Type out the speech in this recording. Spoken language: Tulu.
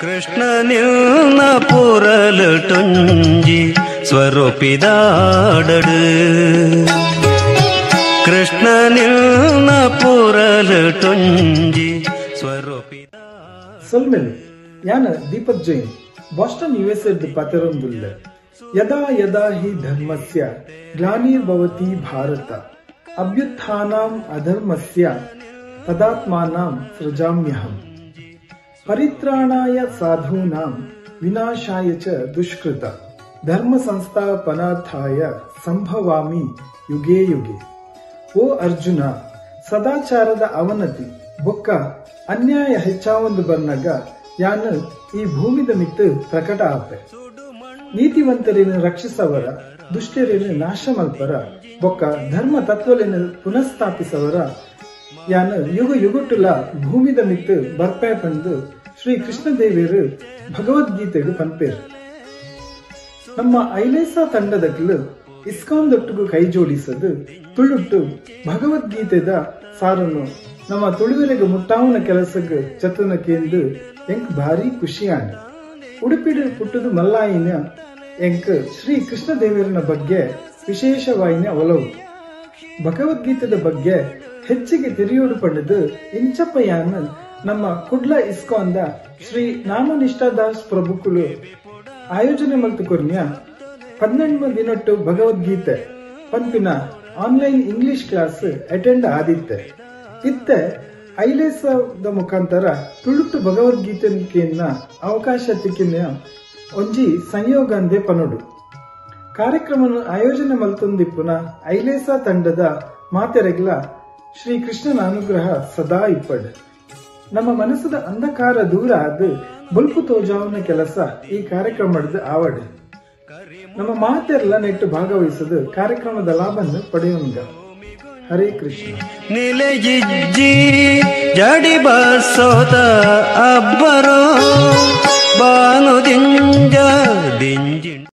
ಕೃಷ್ಣನಿಲ್ನ ಪುರಲುಟುಂಜಿ ಸ್ವರೂಪಿದಾಡಡು ಕೃಷ್ಣನಿಲ್ನ ಪುರಲುಟುಂಜಿ ಸ್ವರೂಪಿದ ಸೊಲ್ಮೆಲು ಯಾನ Deepak Jain Boston U S ಎಡ್ ಪಾತೆರೊಂದುಲ್ಲೆ. ಯದಾ ಯದಾ ಹಿ ಧರ್ಮಸ್ಯ ಗ್ಲಾನಿರ್ಭವತಿ ಭಾರತ ಅಭ್ಯುತ್ಥಾನಾಂ ಅಧರ್ಮಸ್ಯ ತದಾತ್ಮಾನಾಂ ಸೃಜಾಮ್ಯಹಂ ಪರಿತ್ರಾಣಾಯ ಸಾಧೂನಾಂ ವಿನಾಶಾಯ ಚ ದುಷ್ಕೃತ ಧರ್ಮ ಸಂಸ್ಥಾಪನಾರ್ಥಾಯ ಸಂಭವಾಮಿ ಯುಗೇ ಯುಗೇ. ಓ ಅರ್ಜುನ, ಸದಾಚಾರದ ಅವನತಿ ಬೊಕ್ಕ ಅನ್ಯಾಯ ಹೆಚ್ಚಾವೊಂದು ಬರ್ನಗ ಯಾನು ಈ ಭೂಮಿದ ಮಿತ್ತು ಪ್ರಕಟ ಆಪೆ. ನೀತಿವಂತರೇನು ರಕ್ಷಿಸವರ, ದುಷ್ಟರೇನು ನಾಶ ಮಲ್ಪರ, ಬೊಕ್ಕ ಧರ್ಮ ತತ್ವಲೇನು ಪುನಃಸ್ಥಾಪಿಸವರ ಯಾನು ಯುಗ ಯುಗುಟ್ಟುಲ ಭೂಮಿದ ಮಿತ್ತು ಬರ್ಪೆ ಪಂದು ಶ್ರೀ ಕೃಷ್ಣದೇವಿಯರು ಭಗವದ್ಗೀತೆಗೆ ಪನ್ಪೇರು. ನಮ್ಮ ಐಲೇಸಾ ತಂಡದಕ್ಲು ಇಸ್ಕಾನ್ ದೊಟ್ಟುಗು ಕೈ ಜೋಡಿಸದು ತುಳುಟ್ಟು ಭಗವದ್ಗೀತೆದ ಸಾರನ್ನು ನಮ್ಮ ತುಳುವೆರೆಗೆ ಮುಟ್ಟಾವನ ಕೆಲಸಕ್ಕೆ ಚತುನ ಕೇಂದು ಎಂಕ್ ಭಾರಿ ಖುಷಿಯಾಣ. ಉಡುಪಿಡು ಪುಟ್ಟುದು ಮಲ್ಲಾಯಿನ ಎಂಕ್ ಶ್ರೀ ಕೃಷ್ಣದೇವರನ ಬಗ್ಗೆ ವಿಶೇಷವಾಯಿನ ಒಲವು. ಭಗವದ್ಗೀತೆದ ಬಗ್ಗೆ ಹೆಚ್ಚಿಗೆ ತಿರಿಯೋಡು ಪಡೆದು ಇಂಚಪ್ಪಯಾನ ನಮ್ಮ ಕುಡ್ಲ ಇಸ್ಕಾನ್ದ ಶ್ರೀ ನಾಮನಿಷ್ಠಾದಾಸ್ ಪ್ರಭುಕುಲು ಆಯೋಜನೆ ಮಲ್ತು ಕೊರ್ನ್ಯ 12 ದಿನಟ್ಟು ಭಗವದ್ಗೀತೆ ಪನ್ಪಿನ online English class attend ಆದಿತ್ತೆ. ಇತ್ತೆ ಐಲೇಸದ ಮುಖಾಂತರ ತುಳುಟ್ಟು ಭಗವದ್ಗೀತೆನ ಅವಕಾಶ ತಿಕ್ಕಿನ ಒಂಜಿ ಸಂಯೋಗಂದೆ ಪನೋಡು. ಕಾರ್ಯಕ್ರಮವನ್ನು ಆಯೋಜನೆ ಮಲ್ತೊಂದಿಪ್ಪುನ ಐಲೇಸಾ ತಂಡದ ಮಾತೆರೆಗ್ಲ ಶ್ರೀ ಕೃಷ್ಣನ ಅನುಗ್ರಹ ಸದಾ ಇಪ್ಪಡ್. ನಮ್ಮ ಮನಸ್ಸದ ಅಂಧಕಾರ ದೂರ ಆದ ಬೊಲ್ಪು ತೋಜಾವನ ಕೆಲಸ ಈ ಕಾರ್ಯಕ್ರಮದ ಆವಡ್. ನಮ್ಮ ಮಾತೆಲ್ಲ ನೆಟ್ಟು ಭಾಗವಹಿಸದು ಕಾರ್ಯಕ್ರಮದ ಲಾಭವನ್ನು ಪಡೆಯುವಂಗ. ಹರೇ ಕೃಷ್ಣ. ನಿಲಜಿಜ್ಜಿ ಜಡಿ ಬಸೋದ ಅಬ್ಬರೋ ಬಾನು ದಿಂಜ ದಿಂಜಿ.